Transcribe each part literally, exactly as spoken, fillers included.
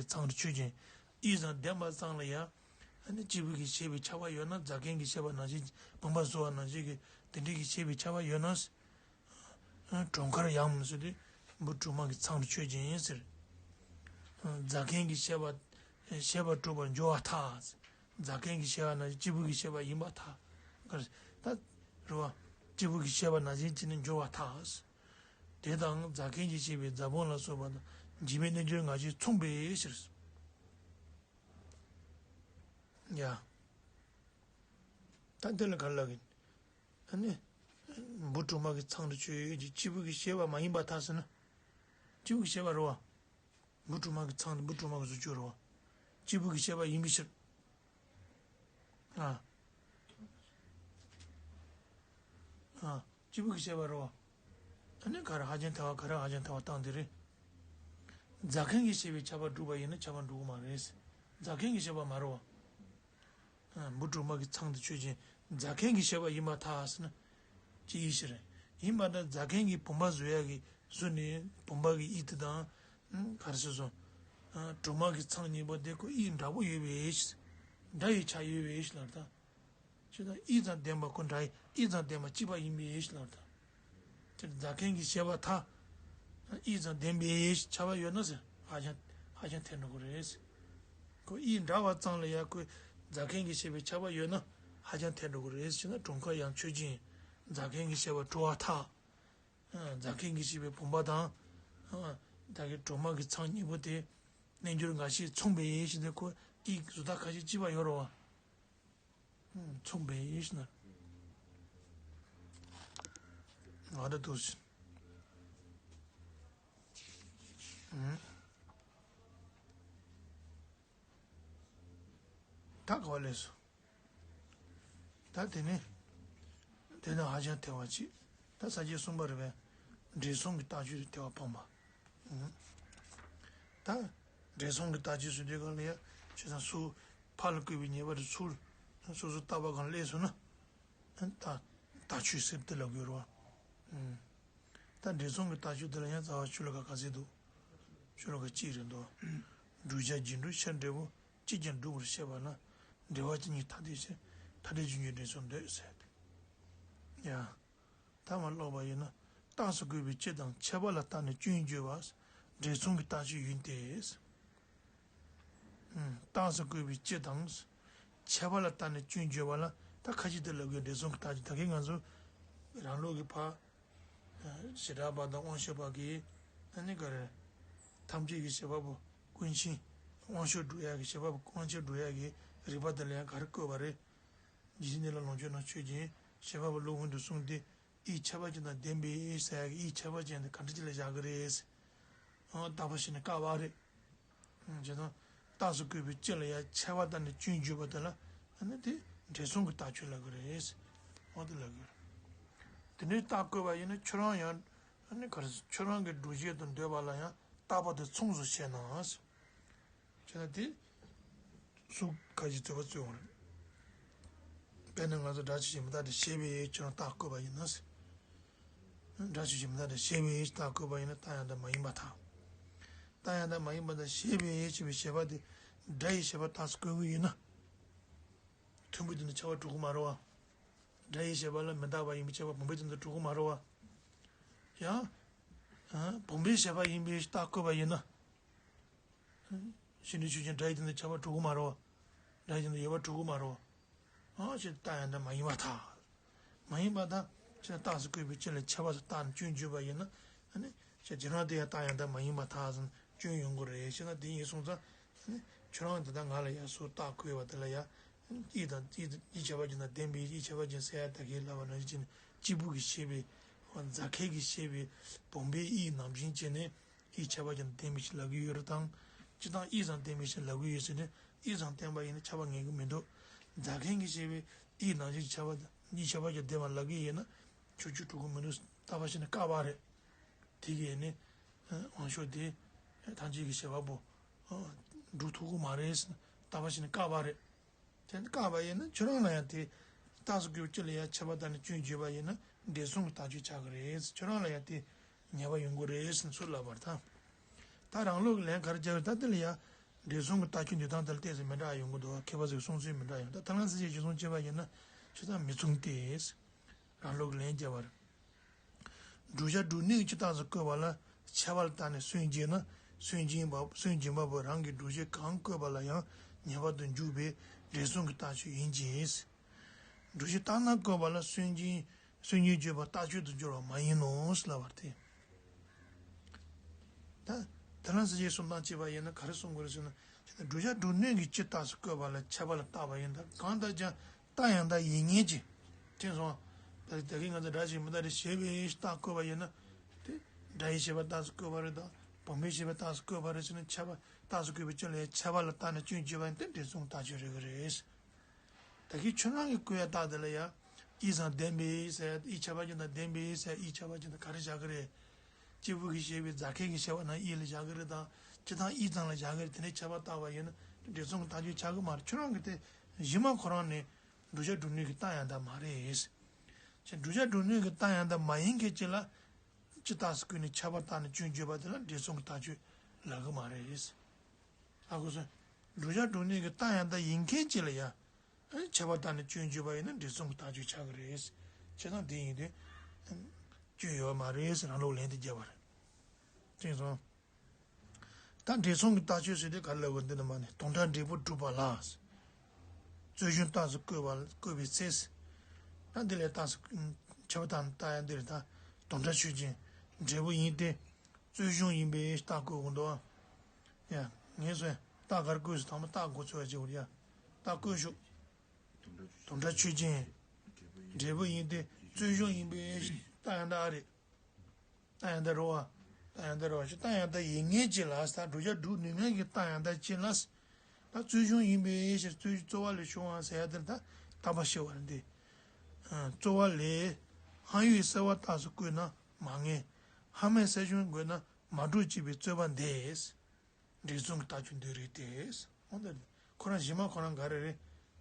གི་ཚང་དུ་ཆོས་ཅན། ཨི་ཙང་ལྡན་པ་ཙམ་ལ་ཡང་། ཨ་ནི་སྐྱེས་བུ་གི་ཤེས་པའི་ཁྱབ་པ་ཡོད་ན། རྫ་མཁན་གྱིས་བཤད་པ་ནང་བཞིན། བུམ་པ་བཟོ་བ་ནང་བཞིན་གྱི་དེ་འདྲའི་གི་ཤེས་པའི་ཁྱབ་པ་ཡོད་ན། གྲོང་ཁར་ཡང་ཟེར་དུས། འབུ་གྲུབ་མ་གི་ཚང་དུ་ཆོས་ཅན་ཟེར། རྫ་མཁན་གྱིས་བཤད་པ། བཤད་པ་གྲུབ་པར་འགྱུར་བར་ཐལ། རྫ་མཁན་གྱིས་བཤད་པ་ནང་བཞིན་སྐྱེས་བུ་གིས་བཤད་པ་ཡིན་པར་ཐལ། ད་རེད་བ། སྐྱེས་བུ་གིས་བཤད་པ་ནང་བཞིན་བྱས་ནས་འགྱུར་བར་ཐལ། དེ་དང་རྫ་མཁན་གྱིས་བཤད་པའི་རྫ་བུམ་ལ་སོགས་པ་དང་འཇིགས་པའི་རྣལ་འབྱོར་ངག་བཞིན་མཚུངས་པའི་ཕྱིར། ཡ། ད་འདི་ལ་ག་རེ་ལབ་ཀྱི། ཨ་ནི། འབུ་གྲུབ་མ་གི་ཚང་དུ་ཆོས་ཡོད་ཀྱི་སྐྱེས་བུ་གིས་བཤད་པ་མ་ཡིན་པར་ཐལ་ཟེར་ན། སྐྱེས་བུ་གིས་བཤད་པ་རེད་བ། འབུ་གྲུབ་མ་གི་ཚང་དུ་འབུ་གྲུབ་མ་གི་གཟུགས་ཆོས་རེད་བ། སྐྱེས་བུ་གིས་བཤད་པ་ཡིན་པའི་ཕྱིར། ཨ། ཨ། སྐྱེས་བུ་གིས་བཤད་པ་རེད་བ། ཨ་ནི་ག་རེ་ཧ་ཅང་ཐལ་བ། ག་རེ་ཧ་ཅང་ཐལ་བ་བཏང་དེ་རེད། རྫ་མཁན་གྱིས་བཤད་པའི་ཁྱབ་པ་འགྲུབ་པ་ཡིན་ན་ཁྱབ་པ་འགྲུབ་ཀྱི་མ་རེད། རྫ་མཁན་གྱིས་བཤད་པ་མ་རེད་བ། འབུ་གྲུབ་མ་གི་ཚང་དུ་ཆོས་ཅན། རྫ་མཁན་གྱིས་བཤད་པ་ཡིན་པར་ཐལ་ཟེར་ན། ཅི་ཡིན་ཕྱིར། ཡིན་པར་ཐལ། རྫ་མཁན་གྱིས་བུམ་པ་བཟོ་ཡག་གི་བཟོས་ནས་བུམ་པ་གི་དབྱིབས་དེ་དང་། ག་རེ་ཟེར་སོང་། གྲུབ་མ་གི་ཚང་གཉིས་པོ་དེ་ཁོ་དབྱིབས་འདྲ་པོ་ཡོད་པའི་ཕྱིར། འདྲ་བའི་ཆ་ཡོད་པའི་ཕྱིར་ལབ་ད། ཅི་ལྟར་ཨི་ཙམ་ལྡན་པ་ཁོ་འདྲ་ཡི། ཨི་ཙམ་ལྡན་པ་གཅིག་པ་ཡིན་པའི་ཕྱིར་ལབ་ད། དེར་རྫ་མཁན་གྱིས་བཤད་པར་ཐལ། ཨི་ཙམ་ལྡན་པའི་ཕྱིར་ཁྱབ་པ་ཡོད་ན་ཟེར། ཧ་ཅང་ཧ་ཅང་འཐད་འགྲོ་གི་རེད། ཁོ་ཨི་འདྲ་བ་ཙམ་ལ་ཡང་ཁོ་རྫ་མཁན་གྱིས་བཤད་པའི་ཁྱབ་པ་ཡོད་ན་ཧ་ཅང་འཐད་འགྲོ་གི་རེད། ཅི་ན་གྲོང་ཁར་ཡང་ཆོས་ཅན། རྫ་མཁན་གྱིས་བཤད་པ་གྲུབ་པར་ཐལ། རྫ་མཁན་གྱིས་བཤད་པའི་བུམ་པ་དང་། ད་གི་གྲུབ་མ་གི་ཚང་གཉིས་པོ་དེ། རྣལ་འབྱོར་ངག་བཞིན་མཚུངས་པའི་ཕྱིར་དེ་ཁོ་ཨི་གཟུགས་རྟགས་ཁ་ཅིག་གཅིག་པ་ཡོད་རེད་བ། མཚུངས་པའི་ཕྱིར་ན། ང་འདྲ་འདུག་ཟེར། ད་ག་བ་ལས་སོ། ད་དེ་ནི། དེ་ནི་ཧ་ཅང་ཐལ་བ་ཅིག་ད་ས་བཅད་གསུམ་པ་རེད་པས། འབྲས་གསུམ་གྱི་རྟགས་ཆོས་ཐལ་བ་སྤངས་པ། ད། འབྲས་གསུམ་གྱི་རྟགས་ཆོས་ཟེར་དུས་གང་ལ་ཡ། བྱས་ཙང་སུ། ཕ་ལ་བཀོད་པའི་ཉེས་པ་དེ་ཚུར། སོ་སོ་བཏགས་པ་གང་སླེབས་སོང་ན། ད། རྟགས་ཆོས་ཟེར་དེ་ལ་དགོས་རེད་བ། ད་འབྲས་གསུམ་གྱི་རྟགས་ཆོས་དེ་ལ་ཡང་རྩ་བ་ཆོས་ལ་ག་ག་ཚད་འདུག་ཆོས་ལ་ག་གཅིག་རེད་འདུག་བསྒྲུབ་བྱ་རྒྱུ་འབྲས་ཕྱིར་འབྲས་བུ་གཅིག་ཀྱང་སྒྲུབ་པར་བཤད་པ་ན། འབྲེལ་བ་གཅིག་ཉིད་ཐ་དད་ཕྱིར་ཐ་དད་རྒྱུ་འབྲས་སུ་འདོད་ཟེར་ཏེ། ཡ། ཐ་མ་ཀློག་པ་ཡིན་ན། རྟགས་སུ་བཀོད་པའི་སྤྱི་དང་ཁྱད་པར་ལ་བརྟེན་ནས་སྐྱོན་བརྗོད་པ། འབྲས་གསུམ་གྱི་རྟགས་ཆོས་ཡིན་ཏེ། རྟགས་སུ་བཀོད་པའི་སྤྱི་དང་། ཁྱད་པར་ལ་བརྟེན་ནས་སྐྱོན་བརྗོད་པ་ལ་ད་ཁ་ཅིག་ཏུ་ལབ་དགོས། འབྲས་གསུམ་གྱི་རྟགས་ཆོས་ད་གིན་ང་ཚོ། རང་ལུགས་ཀྱི་ཕ། བྱེ་བྲག་པ་དང་དབང་ཤེས་པ་གིས། ཨ་ནི་ག་རེ། ཐམས་ཅད་ཀྱི་བྱེད་པ་པོ་ཀུན་མཁྱེན། དབང་ཕྱུག་སྒྲུབ་ཡག་གི་བྱེད་པ་པོ་དབང་ཕྱུག་སྒྲུབ་ཡག་གི་རིགས་པ་དེ་ལ་ཡང་ག་རེ་བཀོད་པ་རེད། རྗེ་བཙུན་ནེ་ལ་ལོངས་སྤྱོད་རྣམས་ཆོས་ཅན། བྱེད་པ་པོ་སློབ་དཔོན་དུ་གསུངས་ཏེ། ཡིད་ཁྱད་པར་ཅན་དང་ལྡན་པའི་ཟེར་ཡག་གི་ཡིད་ཁྱད་པར་ཅན་དེ་ག་འདྲ་ཅིག་ལ་བཞག་གི་རེད། ཨང་། བརྟག་པ་ཞིག་ནི་བཀག་པ་རེད། ཨང་། བྱས་ཙང་། རྟགས་སུ་བཀོད་པའི་སྤྱི་ལ་ཡང་ཁྱད་པར་བརྟེན་ནས་སྐྱོན་བརྗོད་པ་དེ་ལ། ཨ་ནི་དེ་འབྲས་གསུམ་གྱི་རྟགས་ཆོས་ལབ་ཀྱི་རེད། འོ་དེ་ལབ་ཀྱི་རེད། དེ་འདྲའི་རྟགས་བཀོད་པ་ཡིན་ན་ཁྱོད་རང་ཡང་། ཨ་ནི་ག་རེ། ཁྱོད་རང་གི་སྒྲུབ་བྱེད་དུ་འདོད་པ་ལ་ཡང་རྟག་པ་དེ་མཚུངས་སུ་བྱས་ན། བྱས་ན་དེ། སུ་ཁ་ཅིག་རྩོད་པ་རྩོད་འོང་རེད། དཔེར་ན་ང་ཚོ་སྒྲ་ཆོས་ཅན་མི་རྟག་སྟེ་ཞེས་པའི་ཡུལ་ཁྱོད་རང་རྟགས་བཀོད་པ་ཡིན་ན། སྒྲ་ཆོས་ཅན་མི་རྟག་སྟེ་ཞེས་པའི་ཡུལ་རྟགས་བཀོད་པ་ཡིན་ན་རྟགས་ཡང་དག་མ་ཡིན་པར་ཐལ། རྟགས་ཡང་དག་མ་ཡིན་པར་ཐལ། ཞེས་པའི་ཡུལ་ཞེས་པའི་བྱེད་པ་དེ། སྒྲ་ཡི་བྱེད་པ་རྟགས་སུ་བཀོད་ཀྱི་ཡིན་ན། མཐུན་པའི་དོན་དུ་ཁྱབ་པ་གྲུབ་ཀྱི་མ་རེད་བ། སྒྲ་ཡི་བྱེད་པ་ལ་མི་རྟག་པ་ཡིན་པའི་ཁྱབ་པ་བུམ་པའི་དོན་དུ་གྲུབ་ཀྱི་མ་རེད་བ། ཡང་། བུམ་པའི་བྱེད་པ་ཡིན་པའི་རྟགས་བཀོད་པ་ཡིན་ན། གཞན་དོན་ཆོས་ཅན་སྒྲ་ཡི་དོན་དུ་ཁྱབ་པ་གྲུབ་ཀྱི་མ་རེད་བ། སྒྲ་ཡི་དོན་དུ་ཡོད་པ་གྲུབ་ཀྱི་མ་རེད་བ། ཨང་། ཞེས་རྟགས་ཡང་དག་མ་ཡིན་པར་ཐལ། མ་ཡིན་པར་ཐལ། ཞེས་རྟགས་སུ་བཀོད་པའི་སྤྱི་ལ་ཁྱད་པར་དུ་བརྟེན་སྐྱོན་བརྗོད་པ་ཡིན་ན། ཨ་ནི། ཞེས་དེ་རང་དེ་ཡང་རྟགས་ཡང་དག་མ་ཡིན་པར་ཐལ་ཟེར་ན་སྐྱོན་ཡོང་གི་རེད། ཞེ་ན་དེ་ཡིན་སོང་ཙང་། ཨ་ནི། ཁྱོད་རང་དེ་དག་ང་ལ་ཡང་སུ་རྟགས་བཀོད་པ་དེ་ལ་ཡང་། ཡིད་དང་ཡིད་ཡིད་ཁྱད་པར་ཅན་དང་ལྡན་པའི་ཡིད་ཁྱད་པར་ཅན་ཟེར་ཡ་ད་གིན་ལབ་པ་ནང་བཞིན་བྱས་ནས་སྐྱེས་བུ་གིས་བཤད་པའི། རྫ་མཁན་གྱིས་བཤད་པའི་བུམ་པའི་དབྱིབས་ནང་བཞིན་བྱས་ནས། ཡིད་ཁྱད་པར་ཅན་དང་ལྡན་པའི་ཕྱིར་ལབ་ཀྱི་ཡོད་རེད་དང་། སྤྱི་དང་དབྱིབས་ཙམ་ལྡན་པའི་ཕྱིར་ལབ་ཀྱི་ཡོད་ཟེར་ནས་དབྱིབས་ཙམ་བསྟན་པ་ཡིན་ན་ཁྱབ་པ་ངེས་ཀྱི་མི་འདུག་རྫ་མཁན་གྱིས་བཤད་པའི་དབྱིབས་ནང་བཞིན་ཁྱད་པར་དང་ཡིད་ཁྱད་པར་ཅན་ལྡན་པ་ལབ་ཀྱི་ཡོད་ན་ཁྱོད་ཆོས་གྲུབ་ཀྱི་མི་འདུག་རྟག་པ་ཞིག་ནི་བཀག་པ་རེད། དེ་གས་ནི་དབང་ཕྱུག་དེ་ཐམས་ཅད་ཀྱི་བྱེད་པ་པོ་སྒྲུབ་ཐུབ་ཀྱི་མ་རེད་ཟེར་ནས་རྟག་པ་ཞིག་ནི་བཀག་པ་རེད། དེ་ནི་བཀག་པ་ཡིན་ན་ཁྱོད་རང་ལ་ཡང་དེ་རྟགས་སུ་བཀོད་པའི་སྤྱི་ལ་ཡང་ཁྱད་པར་དང་ནི་སྐྱོན་བརྗོད་པ་ཡིན་ན་འབྲས་གསུམ་གྱི་རྟགས་ཆོས་ཆགས་ཀྱི་རེད། ཁྱོད་རང་ལ་ཡང་དེ་ཉེས་པ་ཡོང་གི་རེད་ཟེར་ཚུར་ལབ་པར་ཐལ། ད་རང་ལུགས་ཀྱི་ལན་ག་རེ་རྒྱག་གི་རེད། ད་དེ་ལ་ཡང་ འབྲས་གསུམ་གྱི་ལྟ་སྤྱོད་འདི་དང་དེ་ལ་བལྟས་ཚེ་མི་འདྲ་ཡོང་གི་འདུག་མཁས་པ་ཚོས་གསུང་ཚུལ་མི་འདྲ་ཡོང་། ད་ཐར་ལམ་སྲིད་བྱུས་གཞིར་བཟུང་བྱས་པ་ཡིན་ན་ཆོས་དང་མི་མཚུངས་ཏེ། རང་ལུགས་ལན་རྒྱབ་པར། བསྒྲུབ་བྱ་བསྒྲུབ་ནུས་ཀྱི་རྟགས་སུ་བཀོད་པ་ལ་ཁྱད་པར་ལྟ་ནས་སུན་འབྱིན་ན་སུན་འབྱིན་པ་སུན་འབྱིན་པ་པོས་རང་གི་བསྒྲུབ་བྱ་གང་བཀོད་པ་ལ་ཡང་ངེས་པར་དུ་འཇུག་པའི་འབྲས་གསུམ་གྱི་ལྟ་སྤྱོད་ཡིན་གྱི། བསྒྲུབ་བྱ་ལྟར་སྣང་བཀོད་པ་ལ་སུན་འབྱིན་སུན་འབྱིན་བརྗོད་པ་ལྟ་སྤྱོད་དུ་འགྱུར་བ་མ་ཡིན་ནོ་ལབ་པ་སྟེ། ད་དེ་ལ་སྲིད་བྱུས་གསུམ་དང་བཅས་པ་ཡིན་ན་ག་རེ་གསུང་དགོས་རེད་ཟེར་ན། བསྒྲུབ་བྱ་བསྒྲུབ་ནུས་ཀྱི་སྤྱི་རྟགས་སུ་བཀོད་པ་ལ་ཁྱད་པར་ལ་བརྟགས་པ་ཡིན་ད་གང་ལྟར་ཀྱང་རྟགས་ཡང་དག་ཡིན་ངེས་ཀྱི། དེ་སོང་། ད་ད་གིན་ང་ཚོ་སྒྲ་ཞིག་མི་རྟག་སྟེ་ཞེས་པའི་རྟགས་བཀོད་པ་ཡིན་ན། དེ་སྒྲ་ཡི་ཤེས་པ་རྟགས་སུ་བཀོད་པ་རེད་དང་བུམ་པའི་ཤེས་པ་རྟགས་སུ་བཀོད་པ་རེད་ཟེར་ན་ཁྱད་པར་རྟགས་སུ་བཀོད་པའི་སྤྱི་ལ་ཡང་ཁྱད་པར་ལ་བརྟགས་ནས་སྐྱོན་བརྗོད་པ་ཡིན་ཏེ་འབྲས་གསུམ་ལྟ་སྤྱོད་རེད་གི་རེད། ད་གིན་ཁྱོད་རང་གི་བཀོད་ཡ་རྟགས་དེ་ལ་ཡང་དབྱིབས་དང་ལྡན་པའི་ཟེར་དབྱིབས་ཁྱད་པར་ཅན་དང་ལྡན་པའི་ཟེར་དབྱིབས་ཁྱད་པར་ཅན་དང་ག་རེ་བཞག་གི་རེད། སྐྱེས་བུ་གིས་བཤད་པའི་རྫ་མཁན་གྱིས་བཤད་པ་ན་དབྱིབས་ལ་བཞག་གི་རེད་དང་སྤྱི་དང་དབྱིབས་ཙམ་ལ་བཞག་གི་རེད། དེ་ནས་ཁྱད་པར་བཏགས་པ་ཡིན་ན་འབྲས་གསུམ་གྱི་ལྟ་སྤྱོད་ཆགས་གི་མ་རེད། ཁྱོད་རང་གི་དེ་གཞི་མ་ཁོ་རང་ནས་བསྒྲུབ་བྱ་བསྒྲུབ་ནུས་ཀྱི་རྟགས་ཡང་དག་མ་རེད། ཅེས་བསྒྲུབ་བྱ་བསྒྲུབ་ནུས་ཀྱི་རྟགས་ཡང་དག་མ་ཡིན་མཁན་ཅིག་ལ་སྤྱི་རྟགས་སུ་བཀོད་ནས་ཁྱད་པར་བཏགས་ནས་སྐྱོན་བརྗོད་པ་དེ་ལ་འབྲས་གསུམ་གྱི་ལྟ་སྤྱོད་ལབ་གི་མ་རེད། ཧ་གོ་སོང་། བསྒྲུབ་བྱ་བསྒྲུབ་ནུས་ཀྱི་རྟགས་ཡང་དག་ཡིན་མཁན་ཅིག་ལ་ཡང་ཁྱད་པར་བཏགས་ནས་སྐྱོན་བརྗོད་པ་ཡིན་ན་འབྲས་གསུམ་གྱི་ལྟ་སྤྱོད་ཆགས་ཀྱི་རེད། བྱས་ཙང་དེ་ཡིན་དུས་སྐྱོན་ཡོད་མ་རེད་ཟེར་རང་ལུགས་ལན་དེ་རྒྱབ་པ་རེད། དེ་སོང་། ད་འབྲས་གསུམ་གྱི་ལྟ་སྤྱོད་ཟེར་དུས་ག་རེ་ལབ་དགོས་འདི་ནི་མ་ནི་དོན་དག་འབྲས་བུ་སྒྲུབ་པ་ལ། རྩོད་གཞུང་རྟགས་སུ་བཀོད་པ་བཀོད་པའི་ཚེ། ད་འདི་ལས་རྟགས་སུ་ཁྱད་པར་དང་རྟགས་ཡང་འདིར་ད་དོན་དག་ཆོས་ཅན། འབྲས་བུ་ཡིན་ཏེ། རྩོད་གཞུང་ཡིན་པའི་རྟགས་བཀོད་དགོས་འདུག་ཡ། ངས་སོ་ཡ་རྟགས་ག་རེ་བཀོད་སོང་དང་པོ་རྟགས་འགོ་ཚུགས་པ་བྱེད་དགོས་ཡ། རྟགས་བཀོད་ཤོག་དོན་དག་ཆོས་ཅན། འབྲས་བུ་ཡིན་ཏེ་རྩོད་གཞུང་ཡིན་པའི་རྟགས་ཡང་དག་རེད། རྟགས་ཡང་དག་རེད་བ། རྟགས་ཡང་དག་རེད་བ་ཞེས་རྟགས་ཡང་དག་ཡིན་ངེས་ཀྱི་ལ་ས་བསྒྲུབ་བྱ་བསྒྲུབ་ནུས་ངེས་ཀྱི་རྟགས་ཡང་དག་ཅི་ལ། ད་རྩོད་གཞུང་ཡིན་པའི་ཕྱིར་རྩོད་རྩོལ་བ་ལས་བྱུང་བ་ཟེར་ཡ་དེར་ད་རྟག་པ་ཤེས་པ་རེད་འདི། རྩོལ་བ་ལས། ཧ་ཡོད་སེལ་བ་རྟགས་སུ་བཀོད་ན་མ་ངེས། ཧ་མས་སེལ་གཞུང་བཀོད་ན་མ་གྲུབ་ཅེས་པའི་རྩོད་པ་འདི། འབྲས་གསུམ་གྱི་ལྟ་སྤྱོད་འདི་རེད་དེ། འོ་ད་ཁོ་རང་གཞི་མ་ཁོ་རང་ག་རེ་རེད།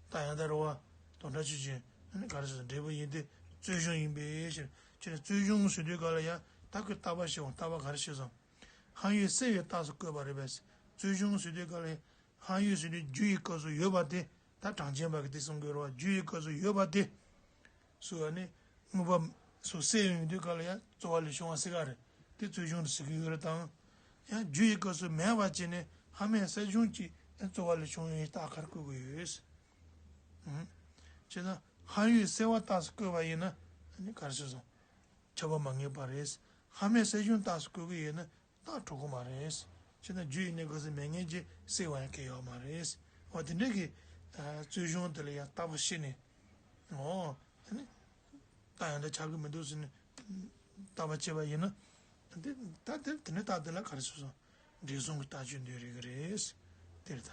རྟགས་ཡང་དག་རེད་བ། དོན་དག་ཆོས་ཅན། ཨ་ནི་ག་རེ་ཟེར་འབྲས་བུ་ཡིན་ཏེ་རྩོད་གཞུང་ཡིན་པའི་ཕྱིར་ཁྱེད་ནི་རྩོད་གཞུང་ཟེར་དུས་ག་ལ་ཡང་ད་ཁོས་རྟག་པ་ཤེས་འོང་རྟག་པ་ག་རེ་ཤེས་སོང་། ཧ་ཡོད་སེལ་བའི་རྟགས་སུ་བཀོད་པ་རེད་པས། རྩོད་གཞུང་ཟེར་དུས་ག་ལ་ཡང་ཧ་ཡོད་ཟེར་དུས་རྒྱུ་ཡི་སྐབས་སུ་ཡོད་པ་དེ་ད་གྲངས་ཅན་པ་གི་དེ་གསུང་དགོས་རེད་བ་རྒྱུ་ཡི་སྐབས་སུ་ཡོད་པ་དེ། སུ་ཨ་ནི། དངོས་པོ། སུ་སེལ་ཡོང་དུས་ག་ལ་ཡང་རྩོལ་བ་ལས་བྱུང་བ་སེལ་ག་རེད། དེ་རྩོད་གཞུང་དུ་ཟེར་གི་ཡོད་རེད་དང་། ཡང་རྒྱུ་ཡི་སྐབས་སུ་མེད་པ་བྱས་ནས་ཧ་མས་སེལ་གཞུང་གི་རྩོལ་བ་ལས་བྱུང་བའི་རྟགས་ག་རེ་བཀོད་དགོས་ཡོད། ཨང་། བྱས་ན་ཧ་ཡོད་སེལ་བ་རྟགས་སུ་བཀོད་པ་ཡིན་ན་ཨ་ནི་ག་རེ་ཟེར་སོང་། ཁྱབ་པ་མ་ངེས་པ་རེད། ཧ་མས་སེལ་གཞུང་རྟགས་སུ་བཀོད་གི་ཡོད་ན་རྟགས་གྲུབ་གི་མ་རེད། བྱས་ན་རྒྱུ་ཡི་གནས་སྐབས་སུ་མེད་མཁན་གྱི་སེལ་བ་ཡང་གལ་ཡོད་མ་རེད། འོ་དེ་འདྲ་གི་རྩོད་གཞུང་དེ་ལ་ཡང་རྟག་པ་ཤེས་ནས། འོ། ཨ་ནི། རྟགས་ཡང་དག་ཆགས་ཀྱི་མི་འདུག་ཟེར་ནས། རྟག་པ་བྱས་པ་ཡིན་ན། དེ་ད་དེ་དེ་ནས་རྟགས་དེ་ལ་ག་རེ་ཟེར་སོང་། འབྲས་གསུམ་གྱི་ལྟ་སྤྱོད་འདི་རེད་གི་རེད། དེ་རེད་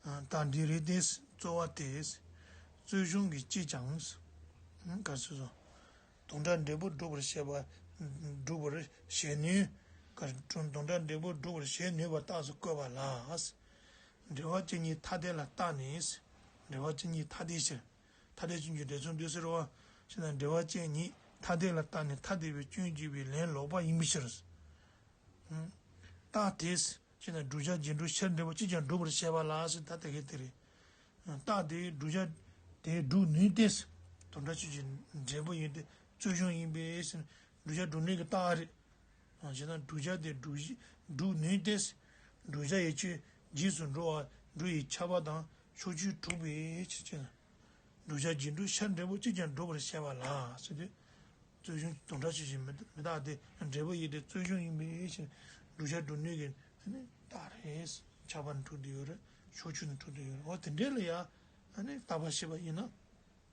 ད། རྟགས་འདི་རེད་དེ། རྩོལ་བ་དེ། རྩོད་གཞུང་གི་སྤྱི་ཀྱང་། ག་རེ་ཟེར་སོང་། དོན་དག་འབྲས་བུ་སྒྲུབ་པར་བྱེད་པ། སྒྲུབ་པར་བྱེད་ནུས། ག་རེ་དོན་དག་འབྲས་བུ་སྒྲུབ་པར་བྱེད་ནུས་པ་རྟགས་སུ་བཀོད་པ་ལ། འབྲེལ་བ་ཅན་ཉིད་ཐ་དད་ལ་བརྟགས་ནས། འབྲེལ་བ་ཅན་ཉིད་ཐ་དད་ཕྱིར། ཐ་དད་ཅན་གྱི་འབྲེལ་ཚུལ་འདུས་ཟེར་བ། ཞེ་ན་འབྲེལ་བ་ཅན་ཉིད་ཐ་དད་ལ་བརྟགས་ནས་ཐ་དད་པའི་སྐྱོན་བརྗོད་པའི་ལན་ལོག་པ་ཡིན་པའི་ཕྱིར། རྟགས་དེས་ཞེ་ན་བསྒྲུབ་བྱ་རྗེས་འགྲོ་ཕྱིར་འབྲས་བུ་གཅིག་ཀྱང་སྒྲུབ་པར་བྱེད་པ་ལ་ཟེར་ད་ལྟ་གི་དེ་རེད། རྟགས་དེས་བསྒྲུབ་བྱ་དེ་སྒྲུབ་ནུས་ཏེ། དོན་དག་ཆོས་ཅན་འབྲས་བུ་ཡིན་ཏེ་རྩོད་གཞུང་ཡིན་པས་ཟེར་བསྒྲུབ་བྱ་སྒྲུབ་ནུས་ཀྱི་རྟགས་རེད། ཞེ་ན་བསྒྲུབ་བྱ་དེ་སྒྲུབ་བཞི་སྒྲུབ་ནུས་ཏེ། བསྒྲུབ་བྱ་ཡི་ཆོས་རྗེས་སུ་འགྲོ་བ་འགྲོ་ཡི་ཁྱབ་པ་དང་ཕྱོགས་ཆོས་གྲུབ་པའི་ཕྱིར་ཅེ་ན། བསྒྲུབ་བྱ་རྗེས་འགྲོ་ཕྱིར་འབྲས་བུ་གཅིག་ཀྱང་སྒྲུབ་པར་བྱེད་པ་ལ་ཟེར་དུས། རྩོད་གཞུང་དོན་དག་ཆོས་ཅན་མི་མི་རྟག་སྟེ་འབྲས་བུ་ཡིན་ཏེ་རྩོད་གཞུང་ཡིན་པའི་ཕྱིར་བསྒྲུབ་བྱ་སྒྲུབ་ནུས་ཀྱི་རྟགས་རེད། ཁྱབ་པ་ནི་གྲུབ་བསྡད་ཡོད་རེད། ཕྱོགས་ཆོས་ནི་གྲུབ་བསྡད་ཡོད་རེད། འོ་དེ་འདྲས་ལ་ཡང་རྟག་པ་ཤེས་པ་ཡིན་ན།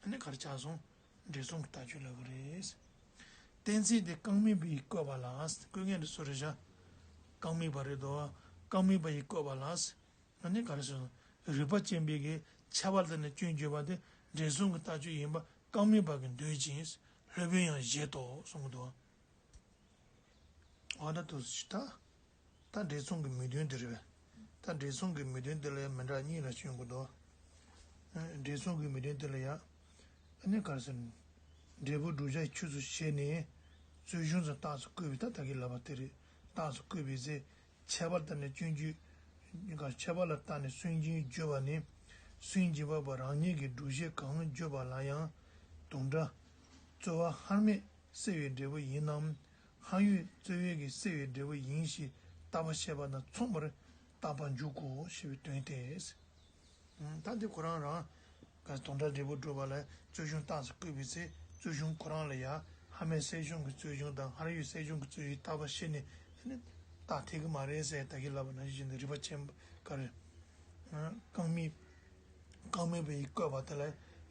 ཨ་ནི་ག་རེ་ཆགས་སོང་། འབྲས་གསུམ་གྱི་ལྟ་སྤྱོད་ལབ་ཀྱི་རེད། གཏན་ཚིགས་དེ་རྐང་མིག་པ་ཡིས་བཀོད་པ་ལ། བཀོད་མཁན་དེ་སུ་རེད་བཞག་རྐང་མིག་པ་རེད་དོ། རྐང་མིག་པ་ཡིས་བཀོད་པ་ལ། ཨ་ནི་ག་རེ་ཟེར་སོང་། རིགས་པ་ཅན་པའི་གི་ཁྱད་པར་དེ་ནི་སྐྱོན་བརྗོད་པ་དེ་འབྲས་གསུམ་གྱི་ལྟ་སྤྱོད་ཡིན་པ་རྐང་མིག་པ་གིས་འདོད་ཅིང་། སློབ་དཔོན་ཡང་བཞེད་དོ་གསུང་གི་འདུག་འོ་ན་དུ་ཞིག་ད། ད་འབྲས་གསུམ་གྱི་མི་དོན་དེ་རེད་པས། ད་འབྲས་གསུམ་གྱི་མི་དོན་དེ་ལ་ཡང་མི་འདྲ་གཉིས་ལ་སྐྱོན་དགོས་འདུག་འབྲས་གསུམ་གྱི་མི་དོན་དེ་ལ་ཡང་། ཨ་ནི་ག་རེ་ཟེར། འབྲས་བུ་བསྒྲུབ་བྱའི་ཆོས་སུ་བྱས་ནས། རྩོད་གཞུང་ཟེར་རྟགས་སུ་བཀོད་པའི་ད་ད་གིན་ལབ་པ་དེ་རེད། རྟགས་སུ་བཀོད་པའི་ཚེ། ཁྱད་པར་ལྟར་ནས་སྐྱོན་བརྗོད་ གཉིས་ཀ་ཁྱད་པར་ལ་བརྟགས་ནས་སུན་འབྱིན་བརྗོད་པ་ནི། སུན་འབྱིན་པ་པོ་རང་ཉིད་ཀྱི་སྒྲུབ་བྱེད་གང་བརྗོད་པ་ལ་ཡང་དུམ་གྲ། རྩོལ་བ་ཧར་མས་སེལ་བའི་འབྲས་བུ་ཡིན་ནམ། ཧར་ཡོད་རྩོལ་བས་ཀྱི་སེལ་བའི་འབྲས་བུ་ཡིན་ཞེས་བརྟག་པ་བྱས་པ་དང་མཚུངས་པར་བརྟག་པར་འཇུག་གོ་ཞེས་པའི་དོན་ཏེ། ད་འདི་ཁོ་རང་རང་ག་དོན་དག་འབྲས་བུ་སྒྲུབ་པ་ལ་རྩོལ་བྱུང་རྟགས་སུ་བཀོད་པའི་ཚེ་རྩོལ་བྱུང་ཁོ་རང་ལ་ཡང་ཧར་མས་སེལ་བྱུང་གི་རྩོལ་བྱུང་དང་ཧར་ཡོད་སེལ་བྱུང་གི་རྩོལ་བྱུང་བརྟག་པ་བྱས་ནས་ནི་རྟགས་འཐད་ཀྱི་མ་རེད་ཟེར་ད་གིན་ལབ་པ་ནང་བཞིན་དུ་རིགས་པ་ཅན་ག་རེ། རྐང་མིག་རྐང་མིག་པའི་བཀོད་པ་དེ་ལ་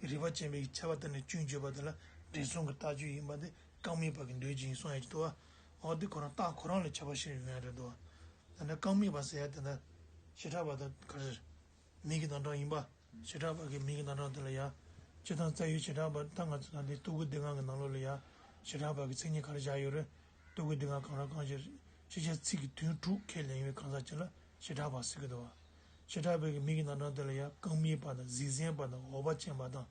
རིགས་པ་ཅན་པའི་ཁྱད་པར་དེ་ནི་སྐྱོན་བརྗོད་པ་དེ་ལ་འབྲས་མཚུངས་ཀྱི་རྟགས་ཆོས་ཡིན་པ་དེ་རྐང་མིག་པ་གི་འདོད་ཅིང་གསུང་ཡ་གྱི་འདུག་བ། འོ་འདི་ཁོ་རང་རྟགས་ཁོ་རང་ལ་ཁྱད་པར་ཞིག་ཡོང་ཡ་རེད་འདུག་བ། ད་ནི་རྐང་མིག་པ་ཟེར་ཡ་དེ་ན་བྱེ་བྲག་པ་དང་ག་རེ། མིག་གི་རྣམ་གྲངས་ཡིན་པ། བྱེ་བྲག་པ་གི་མིག་གི་རྣམ་གྲངས་དེ་ལ་ཡ། སྤྱིར་བཏང་རྩ་བའི་བྱེ་བྲག་པ་ད་ང་ཚོ་ན་འདི་སྟོད་གོས་སྡེ་ལྔ་གི་ནང་ལོགས་ལ་ཡ། བྱེ་བྲག་པ་གི་མཚན་ཉིད་ག་རེ་བཞག་ཡོད་རེད། སྟོད་གོས་སྡེ་ལྔ་གང་རུང་གང་ཞིག་ཕྱི་རྒྱལ་ཚིག་གི་དོན་དྲུག་ཁས་ལེན་ཡོད་གང་ཟག་ཅིག་ལ་བྱེ་བྲག་པ་ཟེར་གི་འདུག་བ། བྱེ་བྲག་པའི་གི་མིག་གི་རྣམ་གྲངས་དེ་ལ་ཡ་རྐང་མིག་པ་དང་གཟེར་ཟན་པ་དང་འོག་པ་ཅན་པ་དང་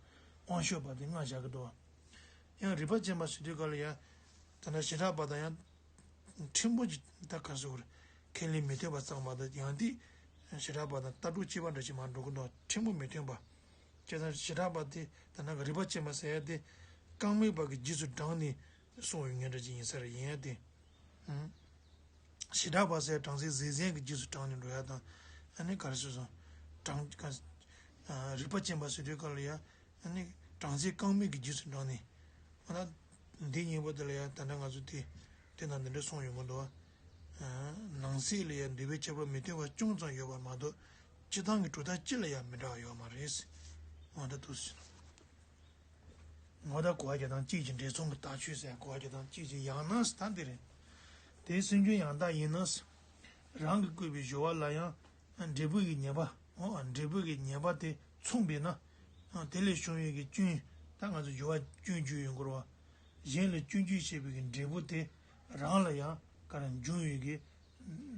དབང་ཤུགས་པ་དེ་ལྔ་བཞག་གི་འདུག་བ། ཡང་རིགས་པ་ཅན་པ་ཟེར་དུས་སྐབས་ལ་ཡ། ད་ལྟ་བྱེ་བྲག་པ་དང་ཡང་། ཕྲན་བུ་ཅིག་ད་ག་ཟེར་དགོས་རེད། ཁས་ལེན་མི་ཐེབས་པ་ཙམ་པ་དང་ཡང་དེ། བྱེ་བྲག་པ་དང་ལྟ་གྲུབ་གཅིག་པ་འདྲ་ཅིག་མར་འགྲོ་གི་འདུག་ཕྲན་བུ་མི་མཐུན་པ། བྱས་ཙང་བྱེ་བྲག་པ་དེ་ད་ནང་གི་རིགས་པ་ཅན་པ་ཟེར་ཡ་དེ། རྐང་མིག་པ་གི་རྗེས་སུ་འབྲངས་ནས་གསུངས་ཡོད་ངེས་འདྲ་ཅིག་ཡིན་ས་རེད་ཡིན་ཡ་དེ། བྱེ་བྲག་པ་ཟེར་གྲངས་ཚད་གཟེར་ཟན་གྱི་རྗེས་སུ་འབྲངས་ནས་འགྲོ་ཡ་དང་། ཨ་ནི་ག་རེ་ཟེར་སོང་། གྲངས་ཀ་རིགས་པ་ཅན་པ་ཟེར་དུས་སྐབས་ལ་ཡ། ཨ་ནི་གྲངས་ཚད་རྐང་མིག་གི་རྗེས་སུ་འབྲངས་ནས། འོ་ན། འདི་གཉིས་པོ་དེ་ལ་ཡང་ད་ལྟ་ང་ཚོ་དེ་དེ་ན་འདི་འདྲ་གསུངས་ཡོང་གི་འདུག་ནང་གསེས་ལ་ཡང་འདོད་པའི་ཁྱད་པར་མི་མཐུན་པ་ཅུང་ཙམ་ཡོད་པ་མ་གཏོགས་སྤྱིར་བཏང་གི་གྲུབ་མཐའ་སྤྱི་ལ་ཡང་མི་འདྲ་བ་ཡོད་མ་རེད། འོ་ད་འདུག་ཟེར། ངོ་ད་གོ་བ་རྒྱག་སྟངས་གཅིག་གི་འབྲས་མཚུངས་ཀྱི་རྟགས་ཆོས་ཟེར་གོ་བ་རྒྱག་སྟངས་གཅིག་གི་ཡང་ན་ཟེར་ད་འདི་རེད། དེའི་སུན་འབྱིན་ཡང་དག་ཡིན་ན། རང་གིས་བཀོད་པའི་སྦྱོར་བ་ལ་ཡང་། འབྲས་བུ་ཡི་ཉེས་པ། འོ་འབྲས་བུ་ཡི་ཉེས་པ་དེ་མཚུངས་པས་ན། དེ་ལས་བྱུང་བའི་གི་སྐྱོན། ད་ང་ཚོ་སྦྱོར་བ་སྐྱོན་བརྗོད་ཡོང་དགོས་རེད་བ། གཞན་ལ་སྐྱོན་བརྗོད་བྱས་པའི་གི་འབྲས་བུ་དེ་རང་ལ་ཡང་ག་རེ་འབྱུང་བའི་གི།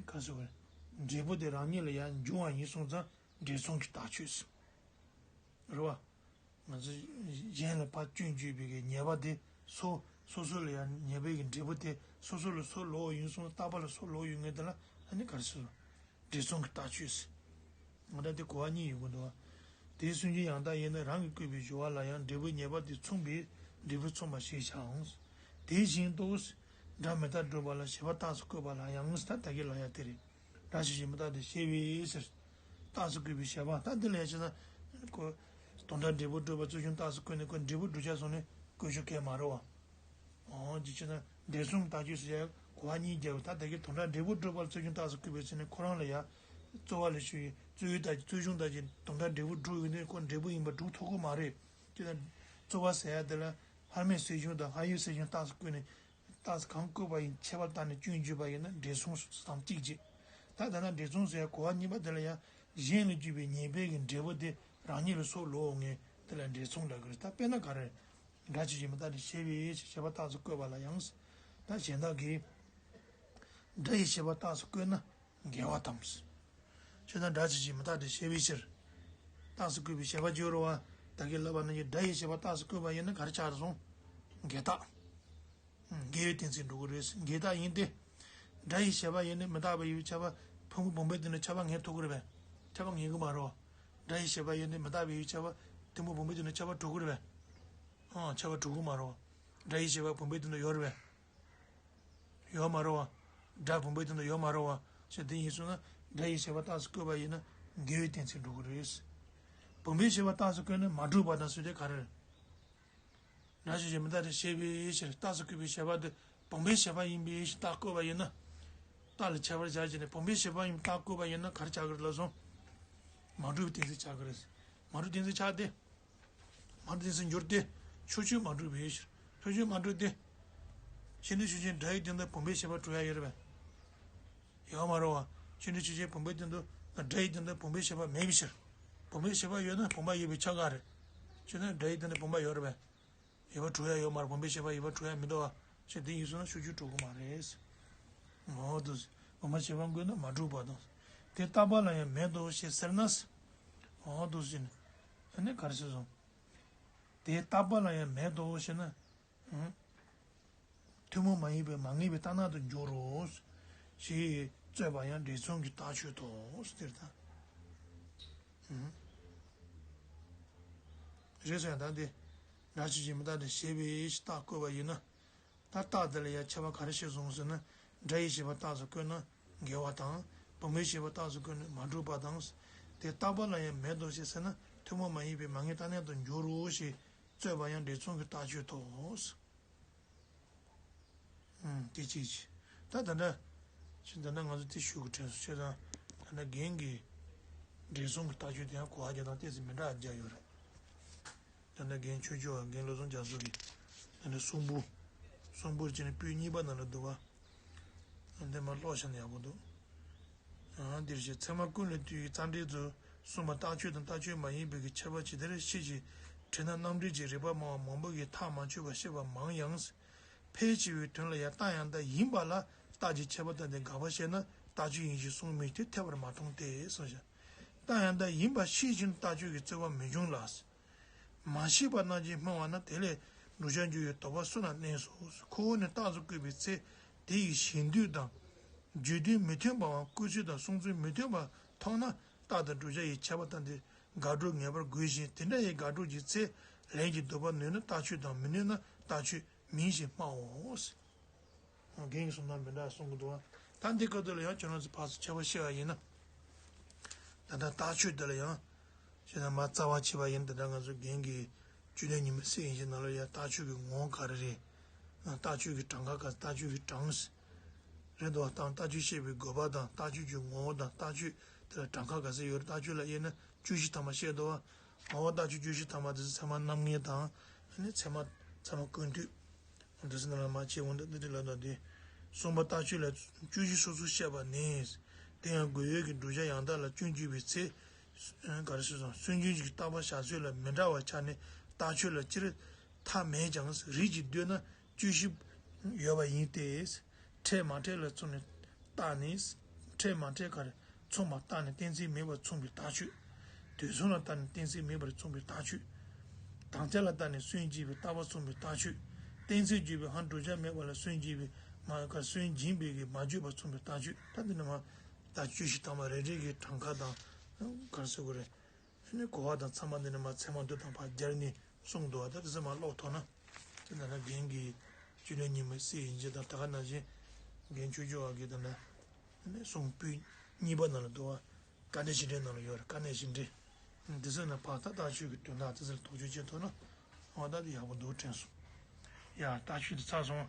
ག་ཟེར་བ། འབྲས་བུ་དེ་རང་ཉིད་ལ་ཡང་འབྱུང་བ་ཡིན་སོང་ཙང་འབྲས་མཚུངས་ཀྱི་རྟགས་ཆོས་སུ། རེད་བ། ང་ཚོ་གཞན་ལ་ཕར་སྐྱོན་བརྗོད་པའི་གི་ཉེས་པ་དེ་སོ། སོ་སོ་ལ་ཡང་ཉེས་པའི་གི་འབྲས་བུ་དེ་སོ་སོ་ལ་སོ་ལོག་ཡིན་སོང་རྟག་པ་ལ་སོ་ལོག་ཡོད་ངེས་དེ་ལ་ཨ་ནི་ག་རེ་ཟེར། འབྲས་མཚུངས་ཀྱི་རྟགས་ཆོས་སུ། ང་ད་དེ་གོ་བ་གཉིས་ཡོང་གི་འདུག་བ། དེའི་སུན་འབྱིན་ཡང་དག་ཡིན་ན་རང་གིས་བཀོད་པའི་སྦྱོར་བ་ལ་ཡང་འབྲས་བུའི་ཉེས་པ་དེ་མཚུངས་པས་འབྲས་བུ་མཚུངས་པ་ཞེས་བྱའམ། དེ་བཞིན་དུ། སྒྲ་མི་རྟག་སྒྲུབ་པ་ལ་བྱས་པ་རྟགས་སུ་བཀོད་པ་ལ་ཡང་ད་ད་གིན་ལབ་ཡ་དེ་རེད། སྒྲ་ཇི་བཞིན་མི་རྟག་སྟེ་ཤེས་པའི་ཕྱིར། རྟགས་སུ་བཀོད་པའི་བྱས་པ་ད་འདི་ལ་ཡང་བྱས་ན། ཁོ། དོན་དམ་འབྲས་བུ་སྒྲུབ་པ་རྩོལ་བྱུང་རྟགས་སུ་བཀོད་ནས་ཁོ་འབྲས་བུ་སྒྲུབ་བྱ་སོང་ནས་བཀོད་ཆོག་གི་མ་རེད་བ། འོ་འདི་བྱས་ན་འབྲས་མཚུངས་རྟགས་ཆོས་སུ་ཡང་གོ་བ་གཉིས་རྒྱབ་ད་ལྟ་གི་དོན་དམ་འབྲས་བུ་སྒྲུབ་པར་རྩོལ་བྱུང་རྟགས་སུ་བཀོད་པའི་ཚེ་ནི་ཁོ་རང་ལ་ཡང་རྩོལ་བ་ལ་ཞུགས་ཡི་རྩོལ་ཡུལ་དག་གི་རྩོལ་བྱུང་དག་གི་དོན་དམ་འབྲས་བུ་སྒྲུབ་ཡོད་ནི་ཁོ་འབྲས་བུ་ཡིན་པ་སྒྲུབ་ཐུབ་ཀྱི་མ་རེད། ཅེ་ན། རྩོལ་བ་ཟེར་ཡ་དེ་ལ་ཧར་མས་སེལ་བྱུང་དང་ཧར་ཡོད་སེལ་བྱུང་རྟགས་སུ་བཀོད་ནས་རྟགས་སུ་གང་བཀོད་པ་ཡིན་ཁྱད་པར་བལྟས་ནས་སྐྱོན་བརྗོད་པ་ཡིན་ན་འབྲས་མཚུངས་སམ་གཅིག་བྱེད། ད་ད་ལྟ་འབྲས་མཚུངས་ཟེར་ཡ་གོ་བ་གཉིས་པ་དེ་ལ་ཡང་གཞན་ལ་བརྗོད་པའི་ཉེས་པའི་གི་འབྲས་བུ་དེ་རང་ཉིད་ལ་སོ་ལོག་ངེས་དེ་ལ་འབྲས་མཚུངས་ལབ་ཀྱི་རེད་ད་དཔེར་ན་ག་རེ། སྒྲ་ཇི་བཞིན་མི་རྟག་སྟེ་ཤེས་པའི་ཕྱིར་བྱས་པ་རྟགས་སུ་བཀོད་པ་ལ་ཡང་། ད་གཞན་དག་གིས། སྒྲ་ཡི་བྱས་པ་རྟགས་སུ་བཀོད་ན་འགལ་བ་དང་། ཅེ་ན་སྒྲ་ཇི་བཞིན་མི་རྟག་སྟེ་ཤེས་པའི་ཕྱིར། རྟགས་སུ་བཀོད་པའི་བྱས་པ་བརྗོད་རུང་བ་ད་གིན་ལབ་པ་ནང་བཞིན་སྒྲ་ཡི་བྱས་པ་རྟགས་སུ་བཀོད་པ་ཡིན་ན་ག་རེ་ཆགས་སོང་། འགལ་རྟགས། འགལ་བའི་གཏན་ཚིགས་འགྲོ་གི་རེད། འགལ་རྟགས་ཡིན་ཏེ། སྒྲ་ཡི་བྱས་པ་ཡིན་ནི་མི་རྟག་པ་ཡི་ཁྱབ་པ་ཕུང་པོ་བུམ་པའི་སྟེང་དུ་ཁྱབ་པ་ངེས་ཐུབ་ཀྱི་རེད་པས། ཁྱབ་པ་ངེས་ཀྱི་མ་རེད། སྒྲ་ཡི་བྱས་པ་ཡིན་ནི་མི་རྟག་པ་ཡི་ཁྱབ་པ་ཐུང་པོ་བུམ་པའི་སྟེང་དུ་ཁྱབ་པ་འགྲོ་གི་རེད་པས། ཨང་ཁྱབ་པ་འགྲོ་གི་མ་རེད། སྒྲ་ཡི་བྱས་པ་བུམ་པའི་སྟེང་དུ་ཡོད་རེད་པས། ཡོད་མ་རེད་པ། སྒྲ་བུམ་པའི་སྟེང་དུ་ཡོད་མ་རེད་པ། ཞེས་དེ་ཡིན་སོང་ན་སྒྲ་ཡི་བྱས་པ་རྟགས་སུ་བཀོད་པ་ཡིན་ན་འགལ་བའི་གཏན་ཚིགས་འགྲོ་གི་རེད། བུམ་པའི་བྱས་པ་རྟགས་སུ་བཀོད་ན་མ་གྲུབ་པ་དང་ཟེར་དེ་ག་རེ་རེད། སྒྲ་ཇི་བཞིན་མི་རྟག་སྟེ་ཤེས་པའི་ཕྱིར་རྟགས་སུ་བཀོད་པའི་བྱས་པ་དེ་བུམ་པའི་བྱས་པ་ཡིན་པའི་ཕྱིར་རྟགས་བཀོད་པ་ཡིན་ན། རྟགས་ལ་ཁྱད་པར་བཞག་བྱས་ནས་བུམ་པའི་བྱས་པ་ཡིན་པའི་རྟགས་བཀོད་པ་ཡིན་ན་ག་རེ་ཆགས་ཀྱི་རེད་ལབ་སོང་། མ་གྲུབ་པའི་གཏན་ཚིགས་ཆགས་ཀྱི་རེད། མ་གྲུབ་གཏན་ཚིགས་ཆགས་ཏེ། མ་གྲུབ་གཏན་ཚིགས་འགྱུར་ཏེ། ཕྱོགས་ཆོས་མ་གྲུབ་པའི་ཕྱིར། ཕྱོགས་ཆོས་མ་གྲུབ་སྟེ། ཤེས་འདོད་ཆོས་ཅན་སྒྲ་ཡི་སྟེང་དུ་བུམ་པའི་བྱས་པ་གྲུབ་ཡ་ཡོད་རེད་པས། ཡོད་མ་རེད་པ། ཤེས་འདོད་ཆོས་ཅན་བུམ་པའི་སྟེང་དུ་སྒྲ་ཡི་སྟེང་དུ་བུམ་པའི་བྱས་པ་མེད་པའི་ཕྱིར། བུམ་པའི་བྱས་པ་ཡོད་ན་བུམ་པ་ཡོད་པའི་ཆ་ག་རེད། ཅེ་ན་སྒྲ་ཡི་སྟེང་དུ་བུམ་པ་ཡོད་རེད་པས། ཡོད་པ་གྲུབ་ཡ་ཡོད་མ་རེད། བུམ་པའི་བྱས་པ་ཡོད་པ་གྲུབ་ཡ་མི་འདུག་པ། ཞེས་དེ་ཡིན་སོང་ན་ཕྱོགས་ཆོས་གྲུབ་ཀྱི་མ་རེད། འོ་འདུག་སེ། བུམ་པ་བྱས་པ་བཀོད་ན་མ་གྲུབ་པ་དང་། དེ་རྟག་པ་ལ་ཡང་མེད་དོ་ཞེས་ཟེར་ན། འོ་འདུག་སེ་ནི། ཨ་ནི་ག་རེ་ཟེར་སོང་། དེ་རྟག་པ་ལ་ཡང་མེད་དོ་ཞེ་ན། ཨང་། ཐུན་མོང་མ་ཡིན་པའི་མ་ངེས་པའི་རྟག་སྣང་དུ་འགྱུར་རོ། ཞེས་ རྩོད་པ་ཡང་འབྲས་མཚུངས་ཀྱི་རྟགས་ཆོས་ཐོག་ཟེར་ད། ཨུམ། རེད་སོང་ཡང་ད་འདི། སྒྲ་ཆོས་ཅན་མི་རྟག་སྟེ་ཞེས་པའི་རྟགས་བཀོད་པ་ཡིན་ན། ད་རྟགས་འདི་ལ་ཡང་ཁྱད་པར་ག་རེ་ཕྱེ་སོང་ཟེར་ན། སྒྲ་ཡིས་བྱས་པ་རྟགས་སུ་བཀོད་ན་འགལ་བ་དང་། བུམ་པས་བྱས་པ་རྟགས་སུ་བཀོད་ན་མ་གྲུབ་པ་དང་། དེ་རྟག་པ་ལ་ཡང་མེད་དོ་ཞེས་ཟེར་ན་ཐུན་མོང་མ་ཡིན་པའི་མ་ངེས་རྟག་གནས་སུ་འགྱུར་རོ་ཞེས་རྩོད་པ་ཡང་འབྲས་མཚུངས་ཀྱི་རྟགས་ཆོས་ཐོག། ཨུམ། དེ་གཅིག་བྱས། ད་ད་ལྟ། ཅི་ད་ལྟ་ང་ཚོ་དེ་ཞུ་གི་དྲན་སོང་བྱས་ཙང་། ད་ལྟ་རྒན་གྱི་འབྲས་མཚུངས་ཀྱི་རྟགས་ཆོས་དེ་ཡང་གོ་བ་རྒྱག་སྟངས་ཏོག་ཙམ་མི་འདྲ་བ་རྒྱག་ཡོད་རེད། ད་ལྟ་རྒན་ཆོས་སྐྱོང་བ་རྒན་བློ་བཟང་རྒྱ་མཚོ་གིས་ད་ལྟ་གསུང་འབུམ། གསུང་འབུམ་བྱས་ནས་པོད་གཉིས་པ་ནང་ལ་འདུག་བ། འདི་མར་ཀློག་བཞག་ན་ཡག་པོ་འདུག། ཡང་འདིར་བཤད། ཚད་མ་ཀུན་ལས་བཏུས་ཀྱི་རྩ་འགྲེལ་དུ་གསུངས་པ་རྟགས་ཆོས་དང་རྟགས་ཆོས་མ་ཡིན་པའི་གི་ཁྱད་པར་ཇི་ལྟར་ཕྱེ་ཞིང་། དྲིལ་ན་རྣམ་འགྲེལ་གྱི་རིགས་པ་སྨྲ་བ་མང་པོ་གིས་ཐག་མ་ཆོད་པར་བཤད་པ་མང་ཡང་། ཕལ་ཆེ་བའི་དོན་ལ་ཡང་རྟགས་ཡང་དག་ཡིན་པ་ལ་རྟགས་ཀྱི་ཁྱད་པར་བསྟན་ཏེ་དགག་པ་བཤད་ན་རྟགས་ཆོས་ཡིན་ཞེས་གསུངས་མིན་ཏེ་འཐད་པར་མ་མཐོང་སྟེ་གསུངས་ཤིང་། རྟགས་ཡང་དག་ཡིན་པ་ཤེས་བཞིན་རྟགས་ཆོས་ཀྱི་རྩོད་པ་མི་འབྱུང་ལ། མ་ཤེས་པ་རྣམས་ཀྱིས་སྨྲ་བ་ན་དེ་ལས་བསྒྲུབ་བྱར་འགྱུར་བའི་དོགས་པ་སུ་ན་གནས་སོ། ཁོ་བོ་ནི་རྟགས་སུ་བཀོད་པའི་ཚེ་དེ་ཡི་གཞན་དུས་དང་། བརྗོད་དོན་མི་མཐུན་པའམ་བཀོད་ཚུལ་དང་གསུང་ཚུལ་མི་མཐུན་པ་མཐོང་ན་རྟགས་དང་བསྒྲུབ་བྱ་ཡི་ཁྱད་པར་བསྟན་ཏེ་དགག་སྒྲུབ་ངེས་པར་དགོས་ཤིང་། དེ་འདྲ་ཡི་དགག་སྒྲུབ་ཀྱི་ཚེ་ལན་གྱིས་ལྡོག་པར་ནུས་ན་རྟགས་ཆོས་དང་མི་ནུས་ན་རྟགས་ཆོས་མིན་ཞེས་སྨྲའོ། རྒན་གྱི་གསུང་སྟངས་མི་འདྲ་གསུང་གི་འདུག་བ། ད་འདི་སྐབས་དེ་ལ་ཡང་ཁྱོད་རང་ཚོ་ཕར་ཚུར་ཁྱད་པར་བཤད་པ་ཡིན་ན། ད་ལྟ་རྟགས་ཆོས་འདི་ལ་ཡང་། ཞེ་ན་མ་རྩ་བ་བྱས་པ་ཡིན་ད་ལྟ་ང་ཚོ་རྒན་གྱི་བཅུད་ལེན་ཉི་མའི་གསེར་ཡིན་ཞེས་ནང་ལ་ཡང་རྟགས་ཆོས་ཀྱི་ངོ་བོ་ག་རེ་རེད། རྟགས་ཆོས་ཀྱི་གྲངས་ཀ་ག་རྟགས་ཆོས་ཀྱི་གྲངས། རེད་འདུག་བ། དང་རྟགས་ཆོས་བཤད་པའི་དགོས་པ་དང་རྟགས་ཆོས་ཀྱི་ངོ་བོ་དང་རྟགས་ཆོས་དེ་ལ་གྲངས་ཀ་ག་ཚོད་ཡོད་རེད། རྟགས་ཆོས་ལ་དབྱེ་ན་བཅུ་བཞི་ཐམ་པ་བཤད་འདུག་བ། ངོ་བོ་རྟགས་ཆོས་བཅུ་བཞི་ཐམ་པ་དེ་ཚོ་ཚད་མ་རྣམ་ངེས་དང་། ཨ་ནི་ཚད་མ་ཚད་མ་ཀུན་བཏུས། འདི་ཚོ་ནང་ལ་མ་ཕྱེ་འོང་དུས་འདི་འདྲ་ལབ་དང་དེ། གསུངས་པ་རྟགས་ཆོས་ལ་བཅུ་བཞི་སོ་སོར་བཤད་པ་ནི། དེ་ཡང་དགོས་ཡོད་ཀྱི་བསྒྲུབ་བྱ་ཡང་དག་ལ་སྐྱོན་བརྗོད་པའི་ཚེ། ག་རེ་ཟེར་སོང་སུན་འབྱིན་གྱི་བརྟག་པ་བཞག་ཚུལ་ལ་མི་འདྲ་བ་ཆགས་ནས་རྟགས་ཆོས་ལ་སྤྱིར་ཐ་མེད་ཀྱང་རིགས་ཀྱིས་བསྡུས་ན་བཅུ་བཞི་ཡོད་པ་ཡིན་ཏེ། ཕྲད་མ་ཕྲད་ལ་མཚོན་ནས་བརྟགས་ནས། ཕྲད་མ་ཕྲད་ག་རེ། མཚུངས་པར་བརྟགས་ནས་གཏན་ཚིགས་མེད་པར་མཚུངས་པའི་རྟགས་ཆོས། དུས་མཚུངས་ལ་བརྟགས་ནས་གཏན་ཚིགས་མེད་པར་མཚུངས་པའི་རྟགས་ཆོས། དམ་བཅའ་ལ་བརྟགས་ནས་སུན་འབྱིན་པའི་བརྟག་པ་མཚུངས་པའི་རྟགས་ཆོས། གཏན་ཚིགས་བརྗོད་པའི་ཧང་བསྒྲུབ་བྱ་མེད་པ་ལ་སུན་འབྱིན་པའི་མ་ག་སུན་འབྱིན་པའི་གི་མ་བརྗོད་པ་མཚུངས་པའི་རྟགས་ཆོས། ད་འདི་ནི་མ་ད་བཅུ་བཞི་ཐམ་པ་རེ་རེ་གི་གྲངས་ཀ་དང་ག་རེ་ཟེར་དགོས་རེད། ཨ་ནི་གོ་བ་དང་ཚང་མ་འདི་ནི་མ་ཚད་མ་མདོ་དང་ཕར་སྦྱར་ནས་གསུངས་འདུག་བ། ད་དེ་ཚོ་མ་ཀློག་ཐུབ་ན། དེ་ནང་ལ་རྒན་གྱི་བཅུད་ལེན་ཉི་མའི་གསེར་ཡིན་གྱི་དང་ད་ག་ནང་བཞིན་རྒན་ཆོས་སྐྱོང་བ་གི་དང་ན། ཨ་ནི་གསུང་པོད་གཉིས་པ་ནང་ལ་འདུག་བ། དཀའ་འགྲེལ་བཤད་འགྲེལ་ནང་ལ་ཡོད་རེད། དཀའ་གནད་བཤད་འགྲེལ། འདི་ཚོ་ནི་ཕར་ད་རྟགས་ཆོས་ཀྱི་དོན་དག་དེ་ཚོ་ལ་དོགས་གཅོད་བྱེད་ཐུབ་ན། འོ་ད་དེ་ཡག་པོ་འདུག་དྲན་སོང་། ཡ་རྟགས་ཆོས་དེ་ཚར་སོང་།